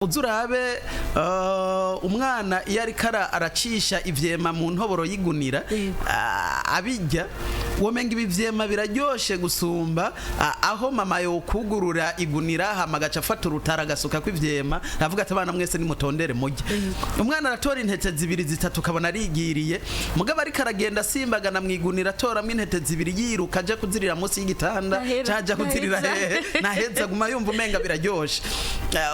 Uzurabe umwana iyo ariko aracisha ivyema mu ntoboro y'igunira, abijya womenga ibi vyema biraryoshe gusumba aho mama yokugurura igunira, hama agaca afata urutara agasukako ivyema, avuga ati: "Abana mwese nimutondere murye." Umwana aratora intete zibiri, zitatu, ukabona arigiriye. Mugabo ariko aragenda asimbagana mu igunira, atoramwo intete zibiri, yiruka aja kuzirira munsi y'igitanda. Ntahera, caja kuzirira ntaheza. Hehe, naheza guma yumva umenga biraryoshe.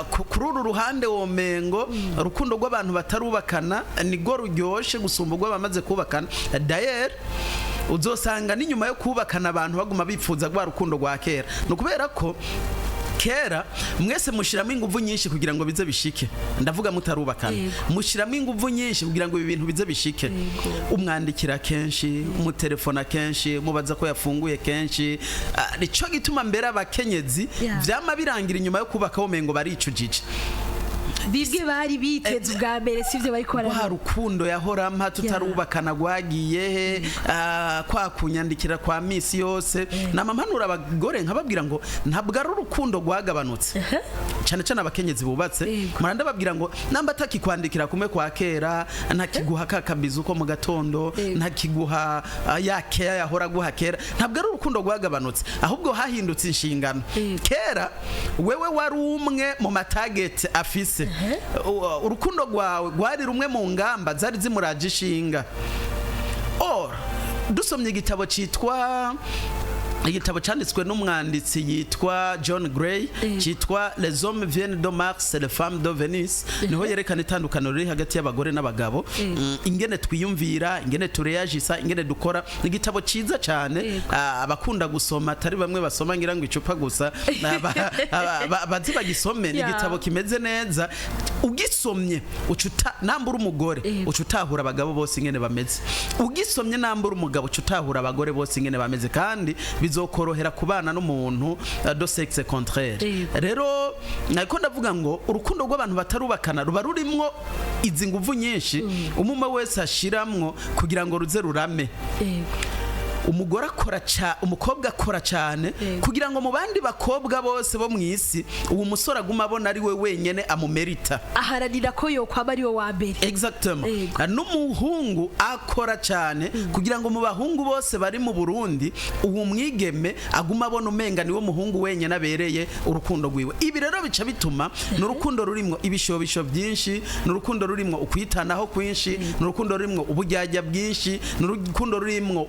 Kuri uru ruhande womengo urukundo rw'abantu batarubakana nirwo ruryoshe gusumba urw'abamaze kubakana. D'ailleurs, uzosanga n'inyuma yo kubakana abantu baguma bipfuza rwa rukundo rwa kera. Ni ukubera ko kera mwese mushiramo inguvu nyinshi kugira ngo bize bishike. Ndavuga mutarubakana. Mushiramo inguvu nyinshi kugira ngo ibi bintu bize bishike. Umwandikira kenshi, umutelefona kenshi, mubaza ko yafunguye kenshi. Nico gituma mbere abakenyezi vyama birangira inyuma yo kubaka womengo baricujije. Bibwe bari biteze ubwa mbere sivyo bariko Rwa bara rukundo yahora mpa tutarubakana rwagiye he? Kwa kunyandikira kwa misi yose, nama mpanura abagore nkababwira ngo ntabwo ari urukundo rwagabanutse, cyane cyane abakenyezi bubatse. Muranda babwira ngo namba atakikwandikira kumwe kwa kera, ntakiguha kakabizu ko mu gatondo, ntakiguha ya keya yahora aguha kera, ntabwo ari urukundo rwagabanutse, ahubwo hahindutse inshingano. Kera wewe wari umwe mu ma target afise. Urukundo rwawe rwari rumwe mu ngamba zari zimuraje ishinga. Or dusomye igitabo cyitwa, igitabo cyanditswe n'umwanditsi yitwa John Gray, cyitwa "Les hommes viennent de Mars, les femmes de Venus", niho yerekana itandukaniro riri hagati y'abagore n'abagabo, ingene twiyumvira, ingene tureyagisa, ingene dukora. Ni igitabo cyiza cyane. Abakunda gusoma, atari bamwe basoma ngira ngo icupa gusa, bazi bagisome. Ni igitabo kimeze neza. Ugisomye uca nambura umugore, uca utahura abagabo bose ingene bameze. Ugisomye nambura umugabo, uca utahura abagore bose ingene bameze, kandi bizokorohera kubana n'umuntu de sexe contraire. Rero nariko ndavuga ngo urukundo rw'abantu batarubakana ruba rurimwo izi nguvu nyinshi umwe wese ashiramwo kugira ngo ruze rurame. Umugore akora ca umukobwa akora cyane kugira ngo mu bandi bakobwa bose bo mu isi uwo musore aguma abona ari we wenyene amumerita. Aharanira ko yokwama ari we wa mbere. Exactement. N'umuhungu akora cyane kugira ngo mu bahungu bose bari mu Burundi uwo mwigeme aguma abona umenga niwo muhungu wenyene abereye urukundo rwiwe. Ibi rero bica bituma ni urukundo rurimwo ibishobisho byinshi, ni urukundo rurimwo ukwitanaho kwinshi, ni urukundo rurimwo uburyarya bwinshi, ni urukundo rurimwo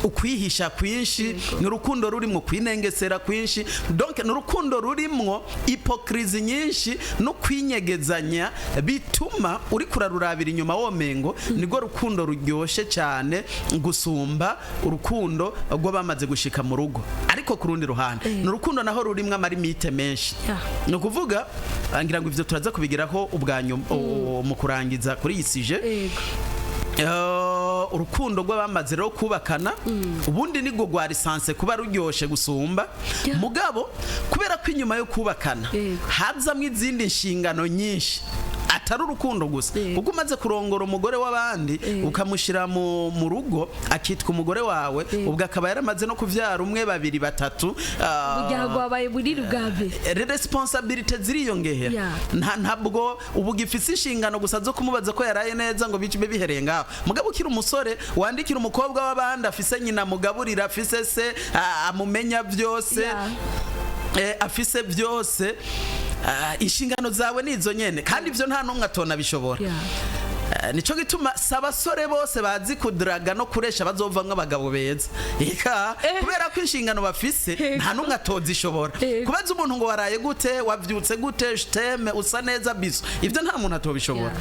ukwihisha kwinshi, ni urukundo rurimwo kwinengesera kwinshi. Donc ni urukundo rurimwo hypocrisie nyinshi no kwinyegezanya, bituma uri kurarurabira inyuma womengo nirwo rukundo ruryoshe cyane gusumba urukundo rw'abamaze gushika mu rugo. Ariko ku rundi ruhande ni urukundo naho rurimwo ama limites menshi. Ni ukuvuga ngira ngo ivyo turaza kubigeraho ubwa nyuma mu kurangiza kuri iyi sujet. Urukundo rw'abamaze rero kubakana ubundi nirwo rwa lisanse kuba ruryoshe gusumba. Mugabo kubera ko inyuma yo kubakana hazamwo izindi nshingano nyinshi atari urukundo gusa, kuko umaze kurongora umugore w'abandi, ukamushyira mu rugo akitwa umugore wawe, ubwo akaba yaramaze no kuvyara umwe, babiri, batatu, umuryango wabaye munini bwa mbere. Responsabilités ziriyongera. Ntabwo ubu gifise inshingano gusa zo kumubaza ko yaraye neza ngo bibe bihereye ngaho. Mugabo ukiri umusore wandikira umukobwa w'abandi afise nyina mugaburira, afise se, amumenya byose, afise byose, inshingano zawe nizo nyene, kandi ivyo nta n'umwe atona bishobora. Nico gituma si abasore bose bazi kuduraga no kuresha bazovamwo abagabo beza. Eka, kubera ko inshingano bafise nta n'umwe atozishobora. Kubaza umuntu ngo waraye gute, wavyutse gute, je t'aime, usa neza, bisous, ivyo nta muntu atobishobora.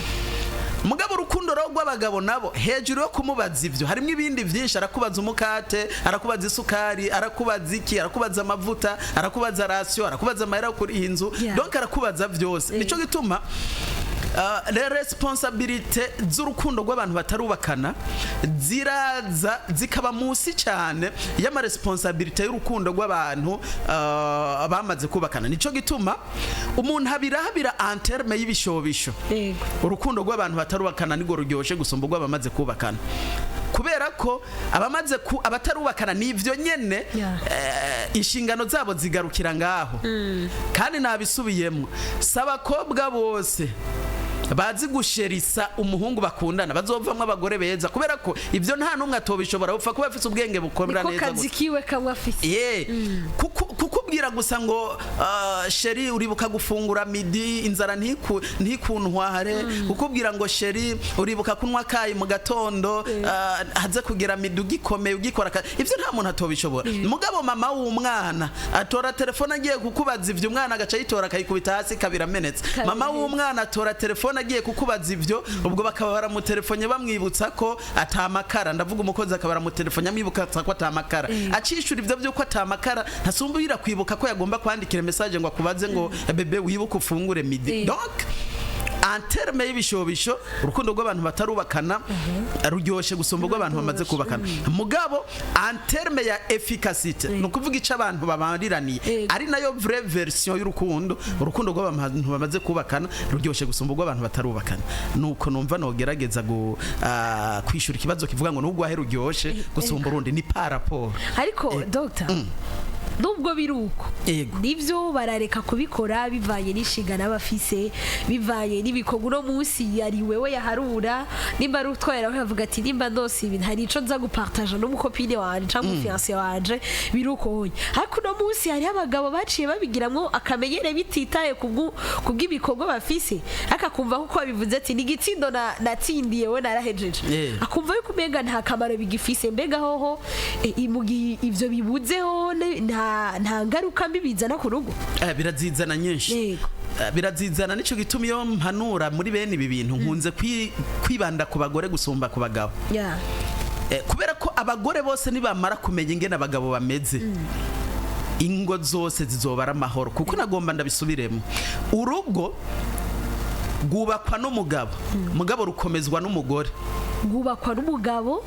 Mugabo urukundo rwo rw'abagabo nabo, hejuru yo kumubaza ivyo harimo ibindi vyinshi. Arakubaza umukate, arakubaza isukari, arakubaza iki, arakubaza amavuta, arakubaza ration, arakubaza amahera yo kuriha inzu. Donc arakubaza vyose. Nico gituma les responsabilités z'urukundo rw'abantu batarubakana ziraza zikaba munsi cyane y'ama responsabilités y'urukundo rw'abantu bamaze kubakana. Nico gituma umuntu abirahabira en terme y'ibishobisho, urukundo rw'abantu batarubakana nirwo ruryoshe gusumba urw'abamaze kubakana. Kubera ko abamaze ku abatarubakana nivyo nyene, inshingano zabo zigarukira ngaho. Kandi nabisubiyemo, si abakobwa bose bazi gusherisa umuhungu bakundana bazovamwo abagore beza, kubera ko ibyo nta n'umwe atobishobora, upfa kuba afise ubwenge bukomera Niko neza kazi gusa. kiwe kamwe afise. Ye, kukubwira gusa ngo "Chéri, uribuka gufungura midi, inzara ntikuntware?" Kukubwira ngo "Chéri, uribuka kunywa kayi mu gatondo, haze kugera midi ugikomeye ugikora Ivyo nta muntu atobishobora. Mugabo mama w'umwana atora telefone agiye kukubaza ivyo, umwana agaca ayitora akayikubita hasi, kabiramenetse. Mama w'umwana atora telefone agiye kukubaza ivyo, ubwo bakaba baramutelefone bamwibutsa ko atamakara, ndavuga umukozi, akaba baramutelefone amwibutsa ko atamakara, acishura ivyo byuko atamakara, ntasumbira kwibuka ko yagomba kwandikira message ngo akubaze ngo "Bébé, wibuke ufungure midi?" Donc en terme y'ibishobisho, urukundo rw'abantu batarubakana ruryoshe gusumba urw'abantu bamaze kubakana. Mugabo en terme ya efficacité, ni ukuvuga ico abantu babariraniye, ari nayo vraie version y'urukundo, urukundo rw'abantu bamaze kubakana ruryoshe gusumba urw'abantu batarubakana. Nuko numva nogerageza kwishura ikibazo kivuga ngo nugwahe ruryoshe gusumba urundi, ni par rapport. Ariko doctor, nubwo biri uko, nibyo barareka kubikora bivanye n'inshingano aba afise, bivanye n'ibikorwa. Uno munsi yari wewe yaharura, nimba ari utwaye nawe avuga ati nimba ndose ibintu, hari ico nza gupartaja n'umu copine wanje canke umu fiancé wanje, biri uko honye. Ariko uno munsi hariho abagabo baciye babigiramwo akamenyere, bititaye kubw'ibikorwa bafise, ariko akumva kuko babivuze ati ni igitsindo natsindiye, we narahejeje, akumva yuko umenga nta kamaro bigifise. Mbega hoho mu gihe ivyo bibuze hoho nta ngaruka mbi bizana ku rugo? Birazizana nyinshi. Birazizana, nico gituma iyo mpanura muri bene ibi bintu nkunze kwibanda ku bagore gusumba ku bagabo. Kubera ko abagore bose nibamara kumenya ingene abagabo bameze, ingo zose zizobara amahoro. Kuko nagomba ndabisubiremo, urugo rwubakwa n'umugabo, mugabo rukomezwa n'umugore. Rwubakwa n'umugabo,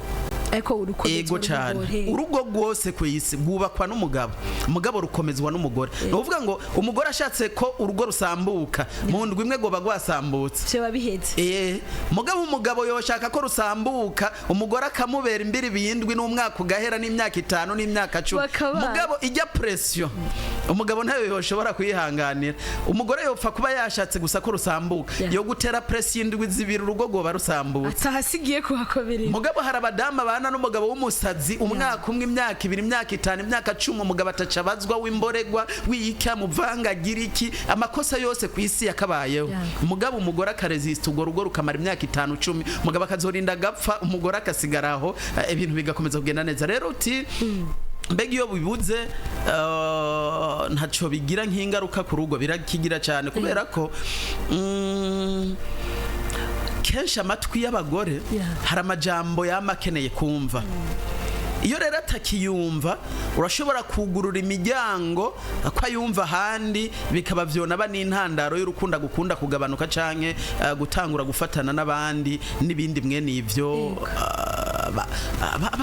ariko urukomezwa Ego cyane. n'umugore. Urugo rwose ku isi rwubakwa n'umugabo, mugabo rukomezwa n'umugore. Ni ukuvuga ngo umugore ashatse ko urugo rusambuka, mu ndwi imwe rwoba rwasambutse. Vyoba biheze. Mugabo umugabo yoshaka ko rusambuka, umugore akamubera imbiri bindwi n'umwaka ugahera n'imyaka 5 n'imyaka 10. Bakabana. Mugabo ijya pression umugabo ntayo yoshobora kuyihanganira. Umugore yopfa kuba yashatse gusa ko rusambuka, yo gutera pression indwi 2, urugo rwoba rusambutse. Atahasigiye kuhakomerera. Mugabo hari abadamu abana n'umugabo w'umusazi umwaka umwe, imyaka 2, imyaka 5, imyaka 10, umugabo ataca abazwa, w'imboregwa, wiyika muvangagira iki, amakosa yose ku isi yakabayeho. Mugabo umugore akaresista, urwo rugo rukamara imyaka 5, 10, umugabo akazorinda agapfa, umugore akasigara aho, ibintu bigakomeza kugenda neza. Rero uti mbega iyo bibuze, ntaco bigira nk'ingaruka ku rugo? Birakigira cyane, kubera ko kenshi amatwi y'abagore hari amajambo yama akeneye kumva. Iyo rero atakiyumva, urashobora kugurura imiryango ko ayumva ahandi, bikaba vyonaba n'intandaro y'urukundo agukunda kugabanuka, canke gutangura gufatana n'abandi n'ibindi mwene ivyo.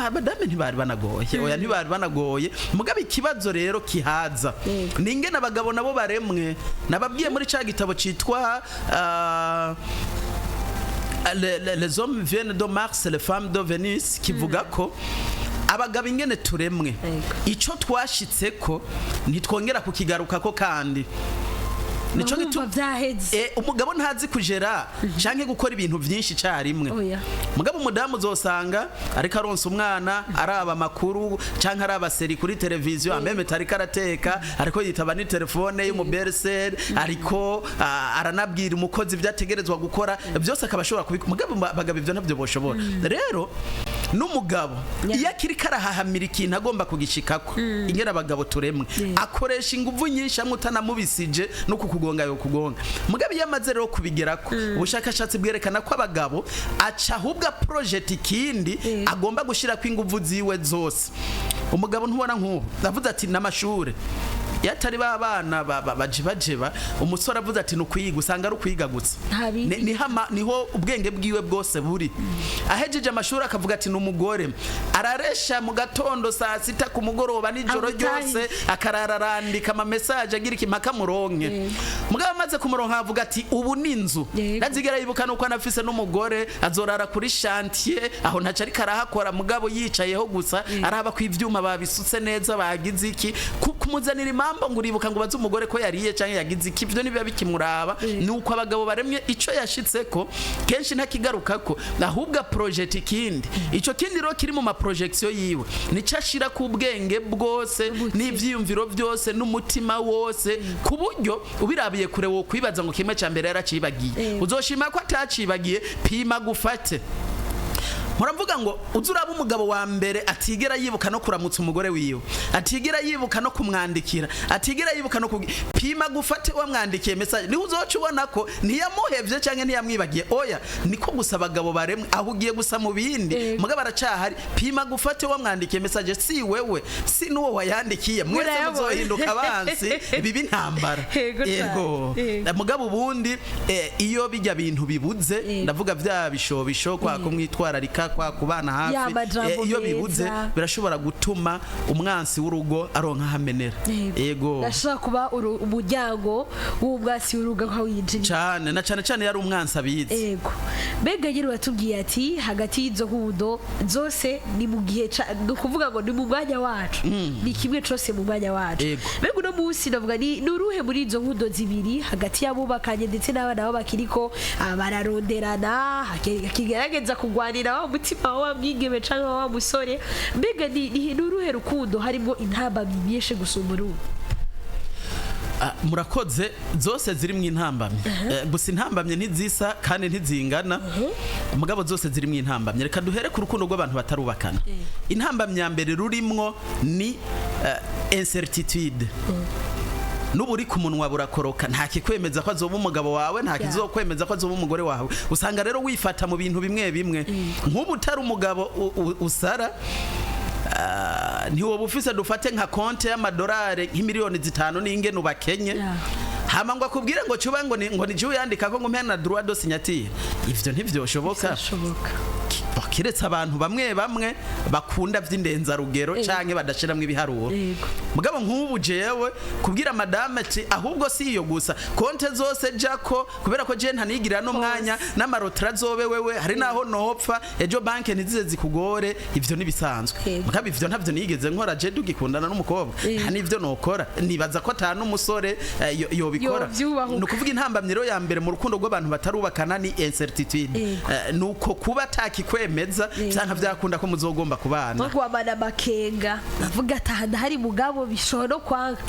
Abadame ntibari banagoye, oya, ntibari banagoye. Mugabo ikibazo rero kihaza ni ingene abagabo nabo baremwe. Nababwiye muri ca gitabo citwa Les hommes viennent de Mars, les femmes de Venus, kivuga ko abagabo ingene turemwe, ico twashitse ko ntitwongera kukigarukako. Kandi nico Bumva gituma vyaheze. Umugabo ntazi kujera canke gukora ibintu vyinshi carimwe. Oya. Mugabo umudamu uzosanga ariko aronsa umwana, araba amakuru canke araba série kuri televiziyo, ameme tariko arateka, ariko yitaba ni telefone y'umu belle-sœur, ariko aranabwira umukozi ibyo ategerezwa gukora byose, akaba ashobora kubikora. Mugabo abagabo ivyo ntabyo boshobora. Rero n'umugabo iyo akiri karahahamira ikintu agomba kugishikako, ingene abagabo turemwe, akoresha inguvu nyinshi, amwe utanamubisije no kukugonga yo kugonga. Mugabo iyo amaze rero kubigerako, ubushakashatsi bwerekana ko abagabo aca ahubwo project ikindi agomba gushirako inguvu ziwe zose. Umugabo ntubona nk'ubu ndavuze ati n'amashure Iyo atari ba bana bajibajeba, umusore avuze ati nukwiga, usanga ari ukwiga gusa. Nta bindi. Niho ubwenge bwiwe bwose buri. Ahejeje amashuri akavuga ati ni umugore, araresha mu gatondo, saa sita, ku mugoroba, nijoro Agutahe. ryose, akarara arandika ama message, agira ikimpaka muronke. Mugabo amaze kumuronka avuga ati ubu ni inzu. Ntazigera yibuka nuko anafise n'umugore, azorara kuri chantier, aho ntaco ariko arahakora, mugabo yicayeho gusa araba ko ivyuma babisutse neza, bagize iki. Kumuzanira impambo ngo uribuka ngo ubaze umugore ko yariye canke yagize iki, ivyo nibiba bikimuraba. Nuko abagabo baremye, ico yashitseko kenshi ntakigarukako, ahubwo project ikindi. Ico kindi rero kiri mu ma projection yiwe, nico ashira ku bwenge bwose n'ivyiyumviro byose n'umutima wose, ku buryo ubirabiye kure wo kwibaza ngo kimwe cya mbere yaracibagiye. Uzoshima ko atacibagiye, pima gufate. Muravuga ngo uzi uraba umugabo wa mbere atigera yibuka no kuramutsa umugore wiwe, atigera yibuka no kumwandikira, atigera yibuka no pima gufate wamwandikiye message, niho uzoca ubona ko ntiyamuhevye canke ntiyamwibagiye. Oya, niko gusa abagabo baremwe, aho ugiye gusa mu bindi. Mugabo aracahari. Pima gufate wamwandikiye message, si wewe si n'uwo wayandikiye, mwese Murayabona. muzohinduka abansi, biba intambara. Yego cane. Yego. Mugabo ubundi iyo bijya bintu bibuze, ndavuga bya bishobisho, kwa kumwitwararika, kwa kubana Ya hafi, majambo iyo meza. bibuze birashobora gutuma umwansi w'urugo aronka hamenera. Yego. Gashobora kuba umuryango w'ubwatsi w'urugo aho winjira. Cyane, na cyane cyane yari umwansi abizi. Ego, mbega nyine uratubwiye ati hagati y'izo nkundo zose ni mu gihe ni ukuvuga ngo ni mu mwanya wacu, ni kimwe cose mu mwanya wacu. Mbega uno munsi ndavuga ni uruhe muri izo nkundo zibiri, hagati y'abubakanye ndetse n'abana babo bakiriko bararonderana, hakigerageza kugwanira wa mutima wa mwigeme canke wa musore, mbega ni uruhe rukundo harimo intambamyi nyinshi gusumba urundi? Ah, murakoze. Zose ziri mu intambamyi. Gusa intambamyi ntizisa kandi ntizingana, mugabo zose ziri mu intambamyi. Reka duhere ku rukundo rw'abantu batarubakana. Intambamyi ya mbere rurimwo ni incertitude. N'ubu uri ku munwa burakoroka, nta kikwemeza ko azoba umugabo wawe, nta kizokwemeza ko azoba umugore wawe. Usanga rero wifata mu bintu bimwe bimwe. Nk'ubu utari umugabo usara, ntiwoba ufise, dufate nka konte y'amadolari nk'imiliyoni 5 n'ingene ubakenye, hama ngo akubwire ngo cuba ngo ni jewe yandika ko ngo mpe na droit de signature. Ivyo ntivyoshoboka. Birashoboka. Kiretse abantu bamwe bamwe bakunda vy'indenzarugero canke badashiramwo ibiharuro. Mugabo nk'ubu jewe kubwira madame ati ahubwo si iyo gusa, konte zose jako, kubera ko je ntanigira n'umwanya n'amarotra azobe wewe, hari naho nopfa ejo banke ntizize zikugore, ivyo nibisanzwe. Mugabo ivyo ntavyo nigeze nkora je dugikundana n'umukobwa, nta n'ivyo nokora, nibaza ko ata n'umusore yobikora. Yovyubahuka. Ni ukuvuga intambamyi rero ya mbere mu rukundo rw'abantu batarubakana ni incertitude. Nuko kuba atakikwemeza canke vyakunda ko muzogomba kubana. Nko guhamana amakenga, avuga ati aha ndahari, mugabo bishobora no kwanga.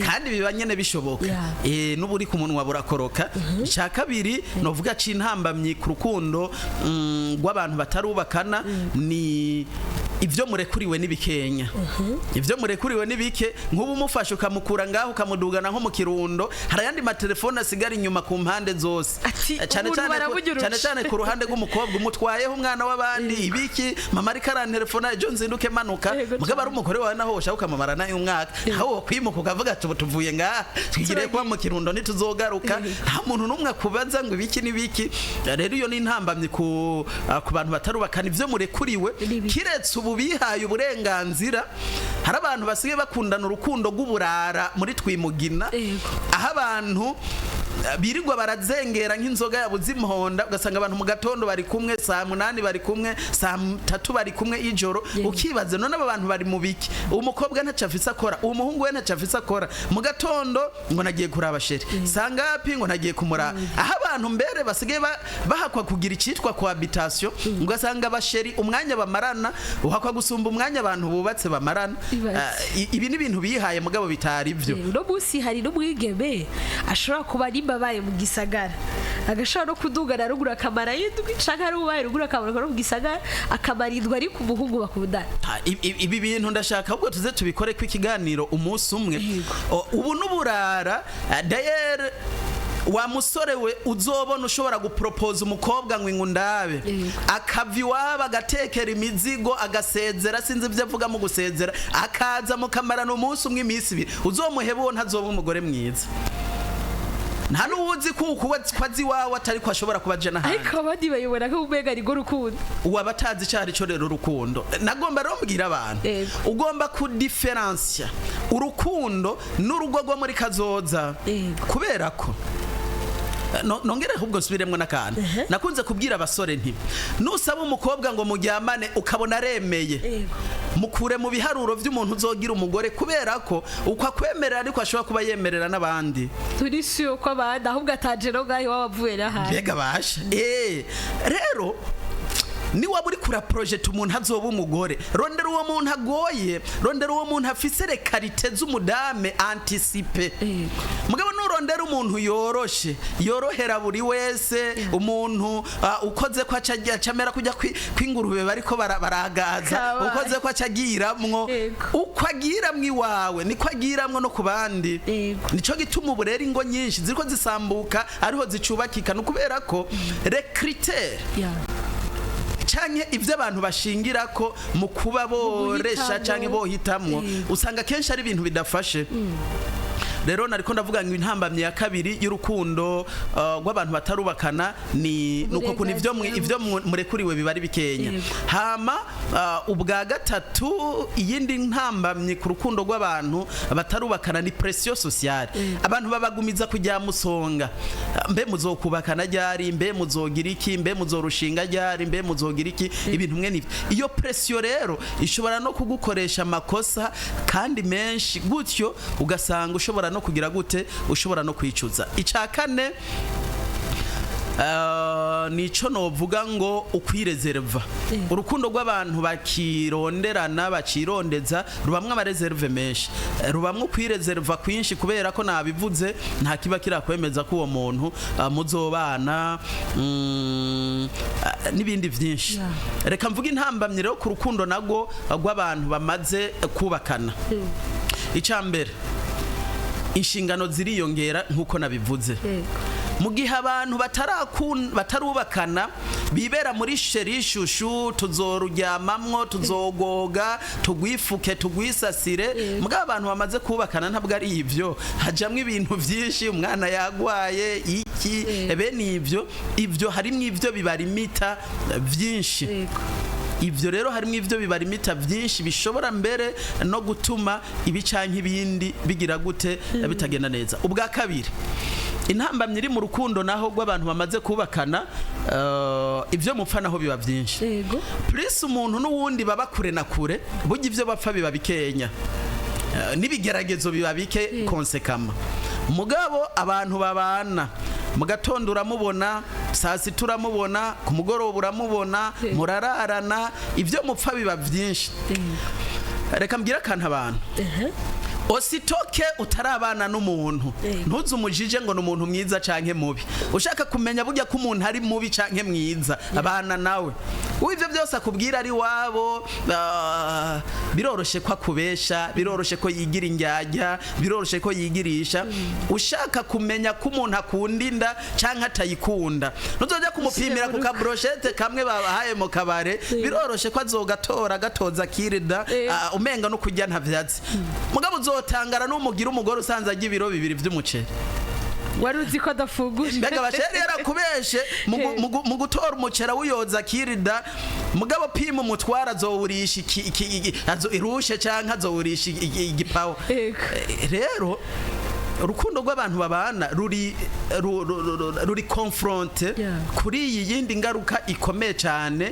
Kandi biba nyene bishoboka. N'ubu uri ku munwa burakoroka. Icya kabiri novuga c'intambamyi ku rukundo rw'abantu batarubakana ni ibyo murekuriwe n'ibikenya. Ibyo murekuriwe n'ibike. Nk'ubu umufashe ukamukura ngaho ukamudugana nko mu Kirundo, hari ayandi matelefone asigara inyuma ku mpande zose. Ati, Cyane umuntu cyane baramunyuruje. Cyane cyane ku ruhande rw'umukobwa, umutwayeho umwana w'abandi, ibiki, mama ariko arantelefona, ejo nzinduke manuka. Mugabo ari umugore wawe naho woshaka ukamamara nayo umwaka, aho wokwimuka ukavuga ati ubu tuvuye ngaha twigiriye kuba mu Kirundo, ntituzogaruka, nta muntu n'umwe akubaza ngo ibiki n'ibiki. Rero iyo ni intambamyi ku bantu batarubakana, ibyo murekuriwe. N'ibiki. Kiretse ubu bihaye uburenganzira, hari abantu basigaye bakundana urukundo rw'uburara muri twimugina, aho abantu birirwa barazengera nk'inzoga yabuze imponda, ugasanga abantu mu gatondo bari kumwe, saa 8 bari kumwe, saa 3 bari kumwe ijoro. Ukibaza none aba bantu bari mu biki? Umukobwa ntacyo afise akora, umuhungu we ntacyo afise akora. Mu gatondo ngo nagiye kuraba chéri, saa ngapi ngo nagiye kumuraba. Aho abantu mbere basigaye bahakwa kugira icitwa cohabitation, ugasanga aba chéri umwanya bamarana uhakwa gusumba umwanya abantu bubatse bamarana. Ibaze. Ibi ni ibintu bihaye mugabo bitari byo. Uno munsi hari n'umwigeme ashobora kuba nimba abaye mu gisagara, agashobora no kudugana ruguru akamara y'indwi, canke ari ubaye ruguru akamara no mu gisagara akamara indwi, ariko umuhungu bakundana. Ibi bintu ndashaka ahubwo tuze tubikore ko ikiganiro umunsi umwe. Yego. Ubu n'uburara, d'ailleurs Wa musore we, uzobona ushobora gupropoza umukobwa ngo ingundabe, akava iwabo, agatekera imizigo, agasezera, sinzi ibyo avuga mu gusezera, akaza mukamarana umunsi umwe, iminsi 2, uzomuheba. Uwo ntazoba umugore mwiza. Nta n'uwuzi ko ukuba azi iwawe atari ko ashobora kuba aje n'ahandi. Ariko abandi bayobora ko umenga ni rwo rukundo. Uwaba atazi icyo ari cyo rero urukundo, nagomba rero mbwira abantu, ugomba kudiferansiya urukundo n'urugo rwo muri kazoza. Kubera ko nongere ahubwo nsubiremwo n'akantu nakunze kubwira abasore nti: nusaba umukobwa ngo muryamane, ukabona aremeye, mukure mu biharuro by'umuntu uzogira umugore, kubera ko uko akwemerera ariko ashobora kuba yemerera n'abandi. Turi siyo ko abandi ahubwo ataje no ngaho iwabo, avuye n'ahandi. Mbega basha, rero niwaba uri kura project umuntu azoba umugore, rondera uwo muntu agoye, rondera uwo muntu afise les qualités z'umudame, anticipe. Mugabo nurondera umuntu yoroshe, yorohera buri wese, umuntu ukoze ko acamera kujya kw'ingurube bariko baragaza, Kabaye. ukoze ko acagiramwo, uko agiramwo iwawe niko agiramwo no ku bandi. Nico gituma ubu rero ingo nyinshi ziriko zisambuka ariho zicubakika, ni ukubera ko les critères canke ivyo abantu bashingira ko mu kuba boresha guhitamwo. canke bohitamwo, usanga kenshi ari ibintu bidafashe. Rero nariko ndavuga ngo intambamyi ya kabiri y'urukundo rw'abantu batarubakana ni nuko kuntu ivyo murekuriwe biba ari bikenya. Hama ubwa gatatu, iyindi ntambamyi ku rukundo rw'abantu batarubakana ni pression sociale. Abantu babagumiza kujya musonga: mbe muzokubakana ryari? Mbe muzogira iki? Mbe muzorushinga ryari? Mbe muzogira iki? Ibintu mwe nivyo. Iyo pression rero ishobora no kugukoresha amakosa kandi menshi, gutyo ugasanga ushobora no kugira gute, ushobora no kwicuza. Ica kane nico novuga ngo ukwirezerva. Urukundo rw'abantu bakironderana, bakirondeza, rubamwo ama réserves menshi. Rubamwo ukwirezerva kwinshi, kubera ko nabivuze, nta kiba kirakwemeza ko uwo muntu muzobana, n'ibindi vyinshi. Reka mvuge intambamyi rero ku rukundo nago rw'abantu bamaze kubakana. Ica mbere, inshingano ziriyongera nk'uko nabivuze. Mu gihe abantu batarubakana bibera muri chéri chouchou, tuzoruryamamwo, tuzogoga, tugwifuke, tugwisasire. Mugabo abantu bamaze kubakana ntabwo ari ivyo, hajamwo ibintu vyinshi: umwana yagwaye iki, bene ivyo harimwo ivyo bibarimita vyinshi. Ivyo rero harimo ivyo bibarimita vyinshi bishobora mbere no gutuma ibi canke ibindi bigira gute, bitagenda neza. Ubwa kabiri, intambamyi iri mu rukundo naho rw'abantu bamaze kubakana, ivyo mupfa naho biba vyinshi. Plus umuntu n'uwundi baba kure na kure, burya ivyo bapfa biba bikenya. N'ibigeragezo biba bike konsekama. Mugabo abantu babana, mu gatondo uramubona, saa sita uramubona, ku mugoroba uramubona, murararana, ibyo mupfa biba byinshi. Reka mbwire akantu abantu: ositoke utarabana n'umuntu, ntuze umujije ngo ni umuntu mwiza canke mubi. Ushaka kumenya burya ko umuntu ari mubi canke mwiza, abana nawe. Ivyo byose akubwira ari wabo, biroroshe ko akubesha, biroroshe ko yigira indyarya, biroroshe ko yigirisha. Ushaka kumenya ko umuntu akunda inda canke atayikunda, ntuzojya kumupimira ku ka brochette kamwe babahaye mu kabare. Biroroshe ko azogatora gatoza kirida, umenga no kurya ntavyatsi. Mugabo uzotangara n'umugira umugore usanze arya ibiro 2 vy'umuceri. Wari uzi ko adafungura. Mbega basheri, yarakubeshe mu gutora umuceri awuyoza kirida. Mugabo pima umutwara, azowurisha irushe canke azowurisha igipawa. Rero urukundo rw'abantu babana ruri confronté kuri iyi yindi ngaruka ikomeye cyane,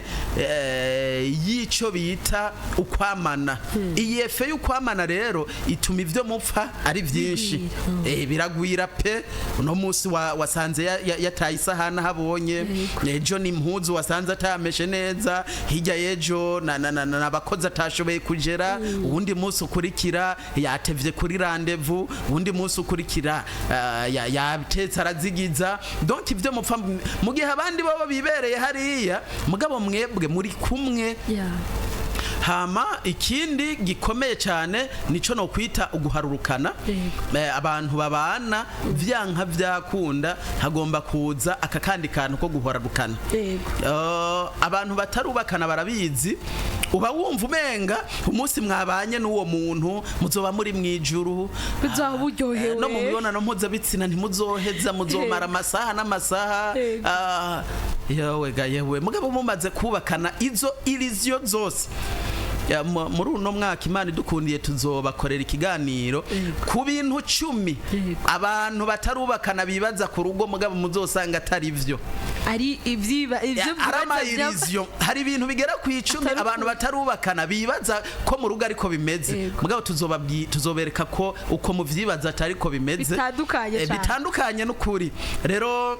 y'ico bita ukwamana. Iyi effet y'ukwamana rero ituma ivyo mupfa ari byinshi. Biragwira pe. Uno munsi wasanze yataye isahani ahabonye, ejo ni impuzu wasanze atameshe neza, hirya y'ejo na abakozi atashoboye kugera, uwundi munsi ukurikira yatevye kuri rendez-vous, uwundi munsi ukurikira yatetse arazigiza. Donc ivyo mupfa mu gihe abandi baba bibereye hariya, mugabo mwebwe muri kumwe. Hama ikindi gikomeye cyane nico no kwita uguharurukana. Abantu babana, vyanka vyakunda hagomba kuza aka kandi kantu ko guharurukana. Abantu batarubakana barabizi, uba wumva umenga umunsi mwabanye n'uwo muntu muzoba muri mwijuru. Muzoba buryohewe. No mu mibonano mpuzabitsina ntimuzoheza, muzomara amasaha n'amasaha. Yewe ga yewe, mugabo mumaze kubakana izo illusion zose. Ya, muri uno mwaka Imana idukundiye tuzobakorera ikiganiro ku bintu 10 abantu batarubakana bibaza ku rugo, mugabo muzosanga atari vyo. Ari ivyiba ivyo Ari bibaza. Ama illusion. Hari ibintu bigera ku 10 Atari abantu ukuri. batarubakana bibaza ko mu rugo ariko bimeze, mugabo tuzobereka ko uko muvyibaza atari ko bimeze. Bitandukanye cane. Bitandukanye n'ukuri. Rero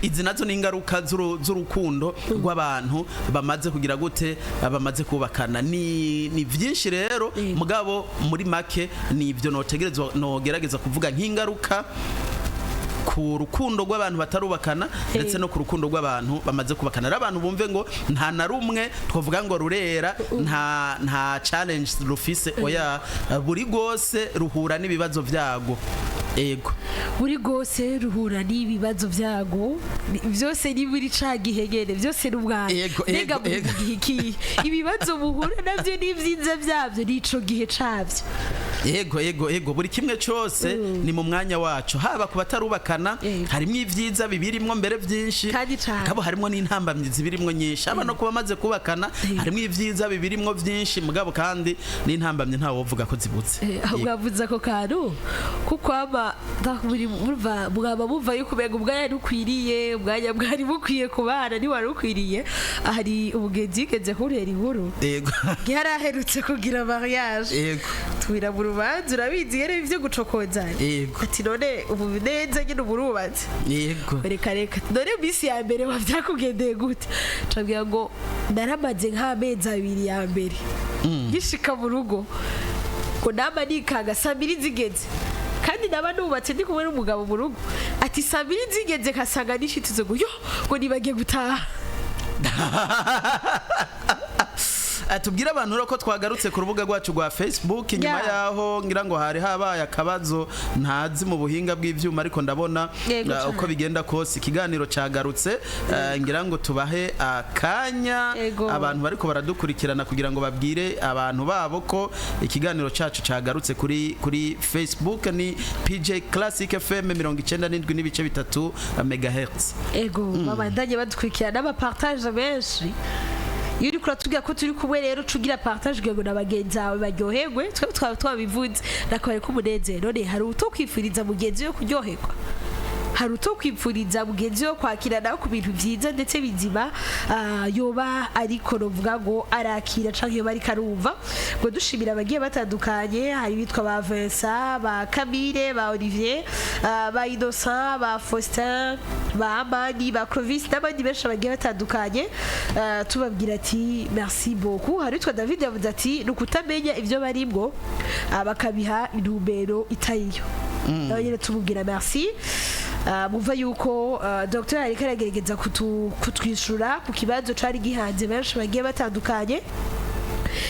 izi nazo ni ingaruka z'urukundo rw'abantu bamaze kugira gute, bamaze kubakana. Ni vyinshi rero, mugabo muri make ni ibyo notegerezwa nogerageza kuvuga nk'ingaruka ku rukundo rw'abantu batarubakana ndetse no ku rukundo rw'abantu bamaze kubakana. Rero abantu bumve ngo nta na rumwe twavuga ngo rurera, nta challenge rufise. Oya, buri rwose ruhura n'ibibazo vyago. Ego. Buri rwose ruhura n'ibibazo byago. Byose ni muri ca gihe nyene, byose ni umwanya. Mbega muri gihe ikihe ibibazo muhura navyo n'ivyiza byabyo n'ico gihe cabyo? Yego, buri kimwe cyose ni mu mwanya wacu, haba ku batarubakana harimo ibyiza bibirimwo mbere byinshi. Kandi cane. Kabo harimo n'intambamyi zibirimwo nyinshi, haba no kuba bamaze kubakana harimo ibyiza bibirimwo byinshi, mugabo kandi n'intambamyi ntawovuga ko zibutse. Aho mwavuze ako kantu kuko ama mwaba muva yuko umenga umwanya ntukwiriye, umwanya mwari mukwiye kubana ntiwari ukwiriye. Hari umugenzi yigeze kuntera inkuru, yari aherutse kugira mariage. Tubira mu rubanza, urabizi yari ibyo gucokozanya. Ati: "None ubu neza nyine ubu urubatse?" "Reka reka." "None minsi ya mbere wabyakugendeye gute?" Cabwira ngo naramaze nk'amezi 2 ya mbere ngishika mu rugo ngo nama nikanga saa 2 zigeze, kandi naba nubatse ndi kumwe n'umugabo mu rugo. Ati saa 2 zigeze kasanga nishitizo ngo yo ngo nibagiye gutaha. Tubwire abantu rero ko twagarutse ku rubuga rwacu rwa Facebook inyuma yaho ngira ngo hari habaye akabazo ntazi mu buhinga bw'ivyuma, ariko ndabona uko bigenda kose ikiganiro cagarutse. Ngira ngo tubahe akanya abantu bariko baradukurikirana kugira ngo babwire abantu babo ko ikiganiro cacu cagarutse kuri Facebook, ni PJ Classic FM 97.3 megahertz. Ego, babandanye badukurikirana n'abapartage benshi. Iyo uriko uratubwira ko turi kumwe rero, uca ugira partage kugira ngo na bagenzi bawe baryoherwe. Twebwe twaba twabivuze nakabari k'umunezero. None hari utokwifuriza mugenzi we kuryoherwa? Hari utokwipfuriza mugenzi we kwakira nawe ku bintu byiza ndetse bizima? Yoba ariko novuga ngo arakira canke yoba ariko arumva ngo dushimira abagiye batandukanye. Hari bitwa ba Vincent, ba Camille, ba Olivier, ba Innocent, ba Faustin, ba Amani, ba Clovis n'abandi benshi bagiye batandukanye. Tubabwira ati merci beaucoup. Hari witwa David yavuze ati ni ukutamenya ibyo barimwo, bakabiha intumbero itariyo. Nawe nyine tumubwira merci. Mumva yuko Dr ariko aragerageza kutwishura ku kibazo cari gihanze benshi bagiye batandukanye.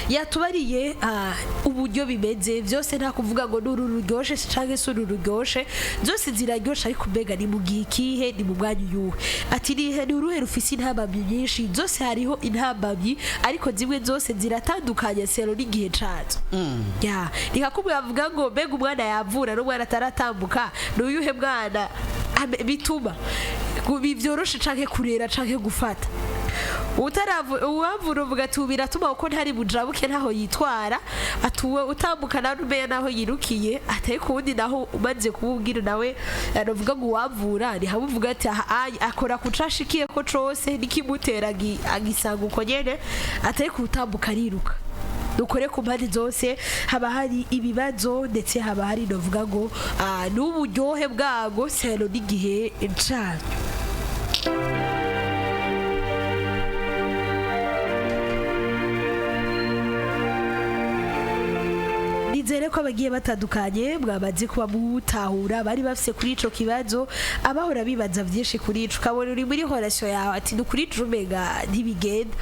Yatubariye uburyo bimeze byose. Nta kuvuga ngo n'uru ruryoshe canke se uru ruryoshe, zose ziraryoshe, ariko mbega ni mu gihe ikihe, ni mu mwanya uyuhe? Ati nihe, ni uruhe rufise intambamyi nyinshi? Zose hariho intambamyi, ariko zimwe zose ziratandukanye selon n'igihe cazo. Ya, ni nka kumwe bavuga ngo mbega umwana yavura n'umwana ataratambuka, ni uyuhe mwana bituma bivyoroshe canke kurera canke gufata? Uwavura uvuga ati ubu biratuma kuko ntari bujabuke ntaho yitwara, atuwe utambuka nawe umeya naho yirukiye atari ku wundi. Naho umaze kumubwira nawe aravuga ngo uwavura ni hamwe uvuga ati aha akora ku cashikiye ko cose nikimutera agisanga uko nyene, atari ku utambuka ariruka. Dukore ku mpande zose, haba hari ibibazo ndetse haba hari novuga ngo n'uburyohe bwago selon n'igihe cabyo. Nizere ko abagiye batandukanye mwamaze kuba mutahura bari bafise kuri ico kibazo, abahora bibaza vyinshi kuri ico. Ukabona uri muri relation yawe, ati ni ukuri umenga ntibigenda.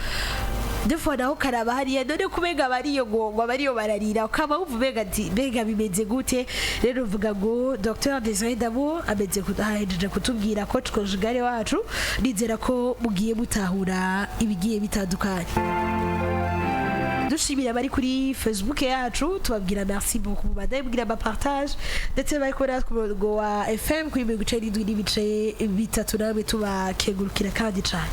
Defo naho karaba hariya none kubega bariyo ngo abariyo bararira, ukaba wumva umenga ati mbega bimeze gute? Rero uvuga ngo Dr Desire Dabo ameze ahejeje kutubwira ko conjugale wacu, nizera ko mugiye mutahura ibigiye bitandukanye. Dushimira abari kuri Facebook yacu, tubabwira merci beaucoup, mubandanye mugira ama partage, ndetse bari kuri natwe ku murongo wa FM kuri 97.3, namwe tubakengurukira kandi cane.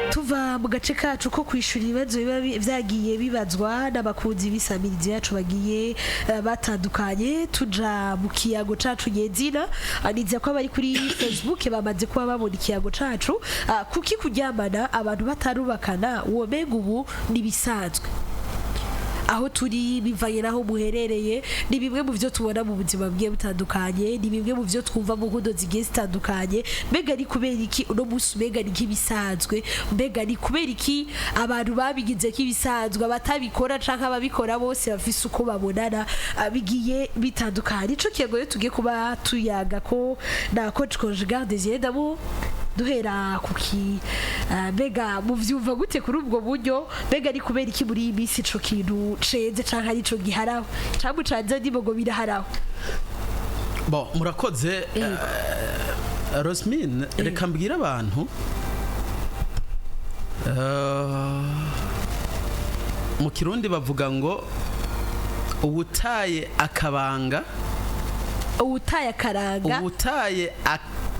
Tuva mu gace kacu ko kwishura ibibazo biba vyagiye bibazwa n'abakunzi b'isamirizi yacu bagiye batandukanye, tuja mu kiyago cacu nyezina. Nizera ko abari kuri Facebook bamaze kuba babona ikiyago cacu. Kuki kuryamana abantu batarubakana womenga ubu nibisanzwe aho turi, bivanye n'aho muherereye? Ni bimwe mu byo tubona mu buzima bugiye butandukanye, ni bimwe mu byo twumva mu nkundo zigiye zitandukanye. Mbega ni kubera iki uno munsi mbega ni nk'ibisanzwe? Mbega ni kubera iki abantu babigize nk'ibisanzwe, abatabikora canke ababikora bose bafise uko babonana, bigiye bitandukanye? Ico kiyago rero tugiye kuba tuyaga ko na coach conjugal Desire Dabo, duhera kuki, mbega muvyumva gute kuri ubwo buryo? Mbega ni kubera iki muri iyi minsi ico kintu ceze canke ari ico giharaho canke mucanze ndimo ngo biraharaho? Bon, murakoze. Rosmine, reka mbwire abantu, mu Kirundi bavuga ngo uwutaye akabanga Uwutaye akaranga. Uwutaye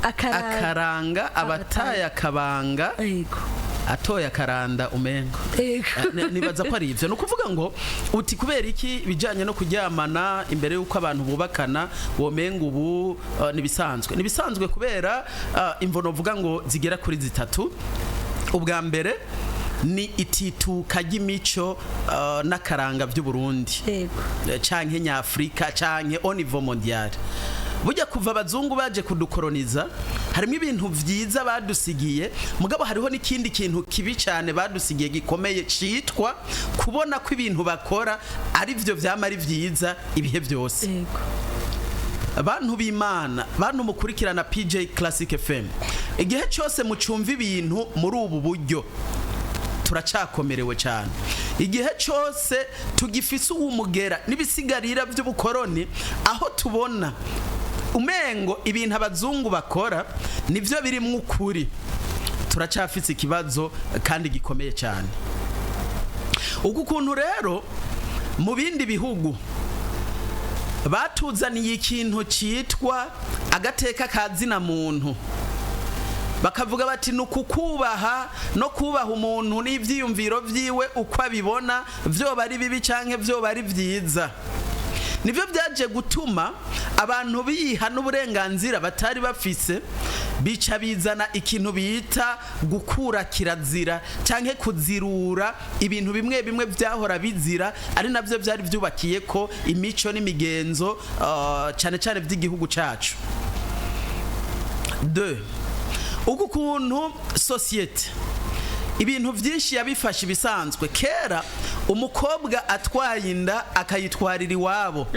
Akaranga. akaranga, abataye akabanga atoye akaranda umengo. Nibaza ko ari ivyo. Ni ukuvuga ngo uti kubera iki ibijanye no kuryamana imbere y'uko abantu bubakana womenga ubu nibisanzwe? Nibisanzwe kubera imvo novuga ngo zigera kuri zitatu. Ubwa mbere ni itituka ry'imico n'akaranga by'Uburundi canke nyafrika canke au niveau mondial. Burya kuva abazungu baje kudukoroniza, harimo ibintu vyiza badusigiye, mugabo hariho n'ikindi kintu kibi cyane badusigiye gikomeye, citwa kubona ko ibintu bakora ari vyo vyama ari vyiza ibihe byose. Bantu b'Imana, bantu mukurikirana PJ Classic FM, igihe cyose mucumva ibintu muri ubu buryo, turacakomerewe cyane. Igihe cyose tugifise uwumugera n'ibisigarira by'ubukoroni, aho tubona umengo ibintu abazungu bakora nivyo birimwo ukuri, turacafise ikibazo kandi gikomeye cyane. Uku kuntu rero mu bindi bihugu batuzaniye ikintu cyitwa agateka ka zina muntu, bakavuga bati ni ukukubaha no kubaha umuntu n'ibyiyumviro byiwe uko abibona, vyoba ari bibi canke vyoba ari vyiza, nibyo byaje gutuma abantu biha n'uburenganzira batari bafise, bica bizana ikintu bita gukura kirazira canke kuzirura ibintu bimwe bimwe byahora bizira, ari nabyo byari byubakiye ko imico n'imigenzo, cane cane by'igihugu cacu. Deux, uku kuntu société ibintu byinshi yabifashe ibisanzwe. Kera umukobwa atwaye inda akayitwarira iwabo,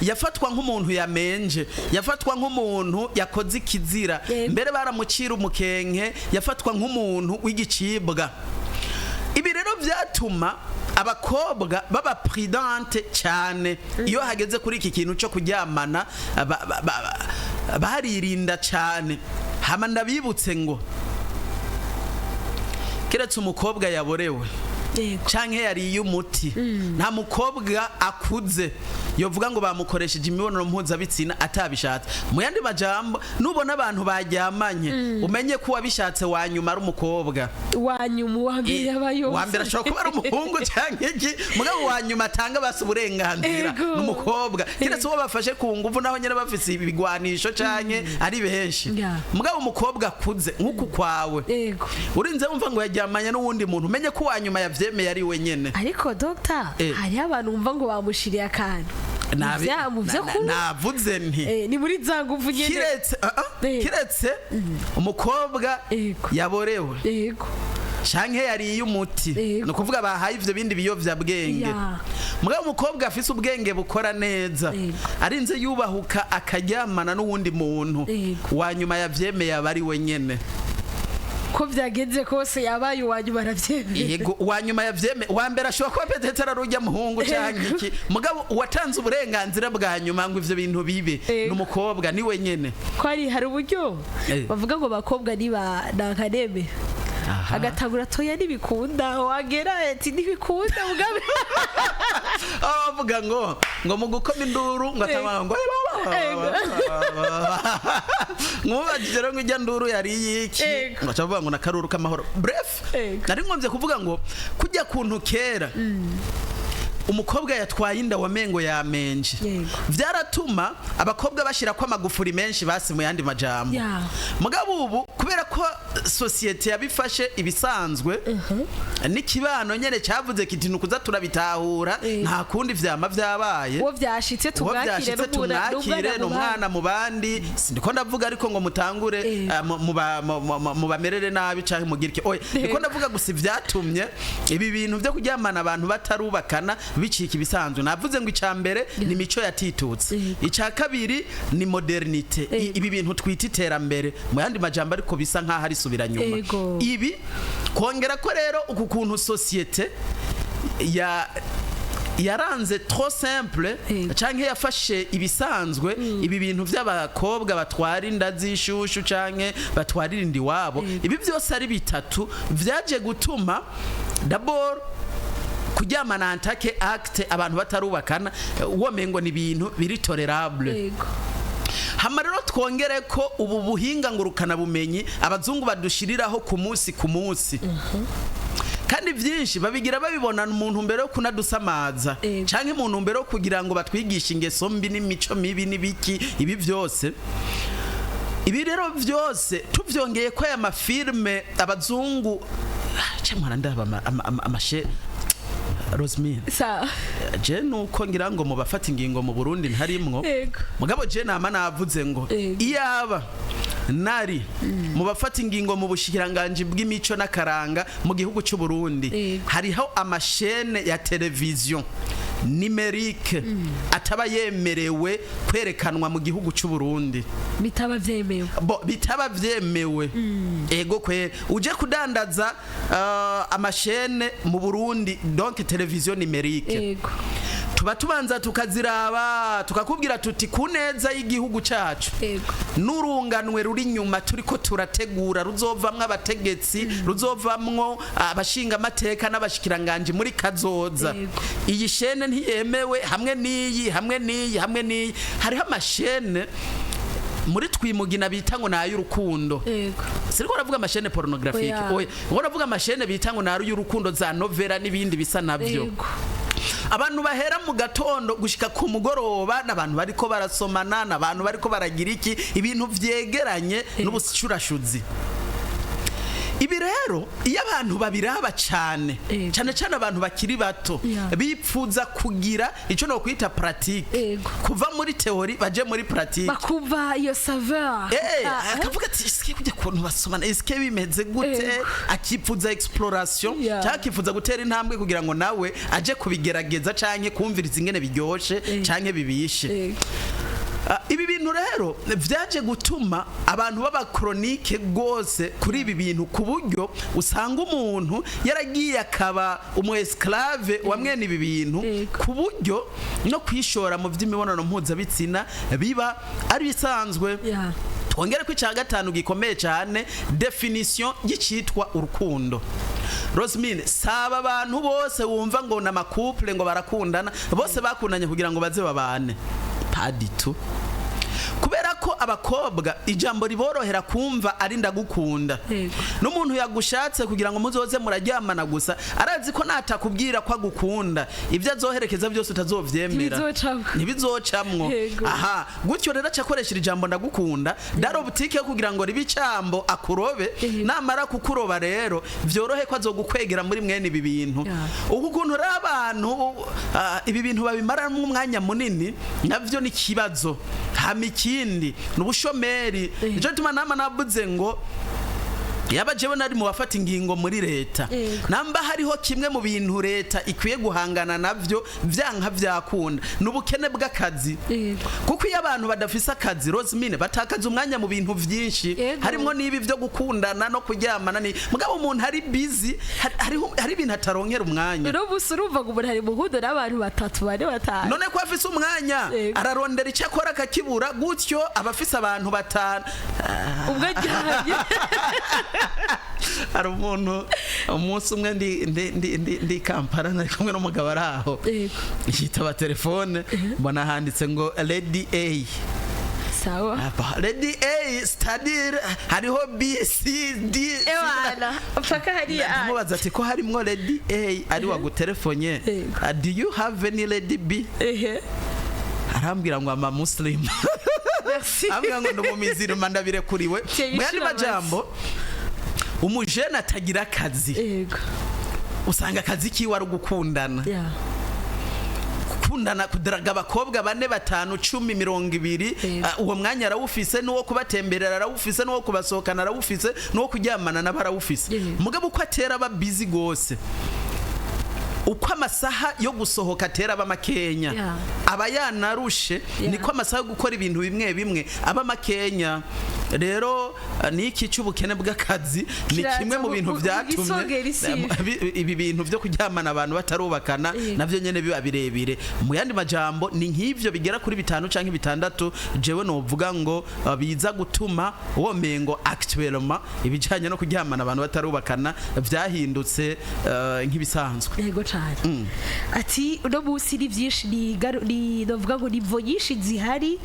yafatwa nk'umuntu yamenje, yafatwa nk'umuntu yakoze ikizira. Mbere baramucira umukenke, yafatwa nk'umuntu w'igicibwa. Ibi rero byatuma abakobwa baba prudente cyane iyo hageze kuri iki kintu cyo kuryamana, baririnda cyane. Hama ndabibutse ngo keretse umukobwa yaborewe canke yariye umuti, nta mukobwa akuze yovuga ngo bamukoresheje imibonano mpuzabitsina atabishatse. Mu yandi majambo, nubona abantu baryamanye, umenye ko uwabishatse wa nyuma ari umukobwa. Wanyuma, uwa mbere abayo. Wa mbere ashobora kuba ari umuhungu canke iki, mugabo wa nyuma atanga basi uburenganzira n'umukobwa, keretse uwo bafashe ku nguvu, naho nyene bafise ibigwanisho canke ari benshi. Mugabo umukobwa akuze nk'uku kwawe, urinze wumva ngo yaryamanye n'uwundi muntu, umenye ko uwa nyuma yavyemeye ari we nyene. Ariko dogita, hariho abantu wumva ngo bamushiriye akantu. Mu vyo kunywa? Navuze nti Ni muri za nguvu nyene. Kiretse kiretse umukobwa yaborewe canke yariye umuti, ni ukuvuga bahaye ivyo bindi biyovyabwenge. Mugabo umukobwa afise ubwenge bukora neza, arinze yubahuka akaryamana n'uwundi muntu, wa nyuma yavyemeye aba ari we nyene. Ko byagenze kose, yabaye uwanyu, barabyemeye. Yego, uwa nyuma yavyemeye. Uwa mbere ashobora kuba peut-être ari urya muhungu canke iki, mugabo uwatanze uburenganzira bwa nyuma ngo ivyo bintu bibe ni umukobwa, ni we nyene. Ko hari uburyo bavuga ngo bakobwa niba nankaneme, agatangura toya ntibikunda, wagera ati ntibikunda mugabe. Aho bavuga ngo mu gukoma induru ngo atangwa ngo mwubajije rero ngo ijya nduru yari iyiki, ngo aca avuga ngo nakaruru k'amahoro. Bref, nari nkomvye kuvuga ngo kujya kuntu kera umukobwa yatwaye inda wamengo yamenje, vyaratuma abakobwa bashirako amagufuri menshi basi, mu yandi majambo. Mugabo ubu, kubera ko société yabifashe ibisanzwe, n'ikibano nyene cyavuze kiti nukuza turabitahura, nta kundi, vyama vyabaye. Uwo byashitse Uwo tumwakire. byashitse tumwakire, ni umwana mu bandi. Sindiko ndavuga ariko ngo mutangure mubamerere nabi canke mugire iki, oya. Ndiko ndavuga gusa ivyatumye ibi bintu vyo kuryamana abantu batarubakana bicika ibisanzwe. Navuze ngo ica mbere ni mico yatitutse, ica kabiri ni modernité, ibi bintu twita iterambere mu yandi majambo, ariko bisa nkaho ari subira nyuma. Ibi kongera ko rero uku kuntu société ya yaranze trop simple canke yafashe ibisanzwe ibi bintu by'abakobwa batwara inda z'ishushu canke batwarira inda iwabo, ibi byose ari bitatu vyaje gutuma d'abord kuryamana en tant que acte abantu batarubakana uwo mengo ni ibintu biri tolérable. Hama rero twongere ko ubu buhinga ngurukana bumenyi abazungu badushiriraho ku munsi ku munsi, kandi byinshi babigira babibona mu ntumbero yo kunadusamaza canke mu ntumbero yo kugira ngo batwigishe ingeso mbi n'imico mibi n'ibiki. Ibi byose, ibi rero byose tuvyongeye ko aya ma films abazungu cyangwa ndaba amashe Rosmine, je nuko ngira ngo mu bafata ingingo mu Burundi ntarimwo, mugabo je nama navuze ngo iyaba nari mu bafata ingingo mu bushikiranganje bw'imico n'akaranga mu gihugu cy'u Burundi, hariho ama chaînes ya televiziyo numérique ataba yemerewe kwerekanwa mu gihugu cy'u Burundi. Bitaba vyemewe. Bo bitaba vyemewe. Ego kwe uje kudandaza ama chaînes mu Burundi, donc télévision numérique, tuba tubanza tukaziraba, tukakubwira tuti ku neza y'igihugu cyacu n'urunganwe ruri inyuma turiko turategura ruzovamwo abategetsi, ruzovamwo abashinga amateka n'abashikiranganje muri kazoza, iyi chaîne ntiyemewe, hamwe n'iyi, hamwe n'iyi, hamwe n'iyi. Hariho ama chaînes muri twimugina bita ngo ni ay'urukundo. Siriko uravuga ama chaînes pornographiques. Oya. Oya, uravuga ama chaînes bita ngo ni ay'urukundo, za novela n'ibindi bisa navyo. Abantu bahera mu gatondo gushika ku mugoroba n'abantu bariko barasomana, n'abantu bariko baragira iki, ibintu vyegeranye n'ubushurashuzi. Ibi rero iyo abantu babiraba cyane, cyane cyane abantu bakiri bato, bipfuza kugira icyo no kwita pratique, kuva muri théorie baje muri pratique. Bakumva iyo saveur. Akavuga ati eske kujya kuntu basomana, eske bimeze gute? Akipfuza exploration cyangwa akifuza gutera intambwe kugira ngo nawe aje kubigerageza canke kumviriza ingene biryoshe canke bibishe. Ibi bintu rero vyaje gutuma abantu baba chronique gose kuri ibi bintu, ku buryo usanga umuntu yaragiye akaba umu esclave wa mwene ibi bintu, ku buryo no kwishora mu vy'imibonano mpuzabitsina biba ari bisanzwe. Twongere ko icya gatanu gikomeye cyane, définition y'icitwa urukundo. Rosmine, saba abantu bose wumva ngo ni ama couples ngo barakundana, bose bakundanye kugira ngo baze babane, pas du tout, kubera ko Abakobwa ijambo riborohera kumva ari "ndagukunda". N'umuntu yagushatse kugira ngo muzoze muraryamana gusa, arazi ko natakubwira ko agukunda, ibyo azoherekeza byose utazovyemera. Ntibizocamwo. Ntibizocamwo. Aha gutyo rero aca akoresha ijambo "ndagukunda" dans l'optique yo kugira ngo ribe icambo akurobe. Namara kukuroba rero, vyorohe ko azogukwegera muri mwene ibi bintu. Uku kuntu rero abantu ibi bintu babimaramo umwanya munini, navyo ni ikibazo. Hama ikindi ni ubushomeri. Nico gituma nama navuze ngo yaba jewe nari mu bafata ingingo muri leta, namba hariho kimwe mu bintu leta ikwiye guhangana navyo vyanka vyakunda, ni ubukene bw'akazi. Kuko iyo abantu badafise akazi, Rosemine, batakaza umwanya mu bintu vyinshi, harimwo n'ibi vyo gukundana no kuryamana. Ni mugabo umuntu ari busy, hari ibintu ataronkera umwanya. Uno munsi urumva ngo umuntu ari mu nkundo n'abantu batatu, bane, batanu. None ko afise umwanya, ararondera icyo akora akakibura. Gutyo aba afise abantu batanu. Ubwo aryamye. Hari umuntu umunsi umwe ndi Kampala, nari kumwe n'umugabo ari aho, yitaba telefone, mbona handitse ngo "Lady A". Sawa. Aba, Lady A, c'est-à-dire hariho B, C, D. Ewana mpaka hariya. Ndamubaza ati: "Ko harimwo Lady A ari wagutelefone, do you have any Lady B?" Arambwira ngo ama Muslim. Merci. Ambwira ngo ndi umumizirima, ndabirekuriwe. Teye Mu yandi ishira. majambo, umujene atagira akazi, usanga akazi kiwe ari ugukundana, gukundana, kudaraga abakobwa bane, batanu, 10, 20. Uwo mwanya arawufise, n'uwo kubatemberera arawufise, n'uwo kubasohokana arawufise, n'uwo kuryamana nabo arawufise. Mugabo uko atera aba busy gose, uko amasaha yo gusohoka atera aba makenya, aba yanarushe, niko amasaha yo gukora ibintu bimwe bimwe aba makenya. Rero niki cy'ubukene bw'akazi ni Kiraza kimwe mu bintu byatumye gisongera isi. ibi bintu byo kuryamana abantu batarubakana navyo nyene biba birebire. Mu yandi majambo, ni nk'ivyo bigera kuri bitanu canke bitandatu jewe novuga ngo biza gutuma womengo actuellement ibijanye no kuryamana abantu batarubakana vyahindutse nk'ibisanzwe. Yego cyane. Ati uno munsi ni byinshi, ni novuga ngo ni imvo nyinshi zihari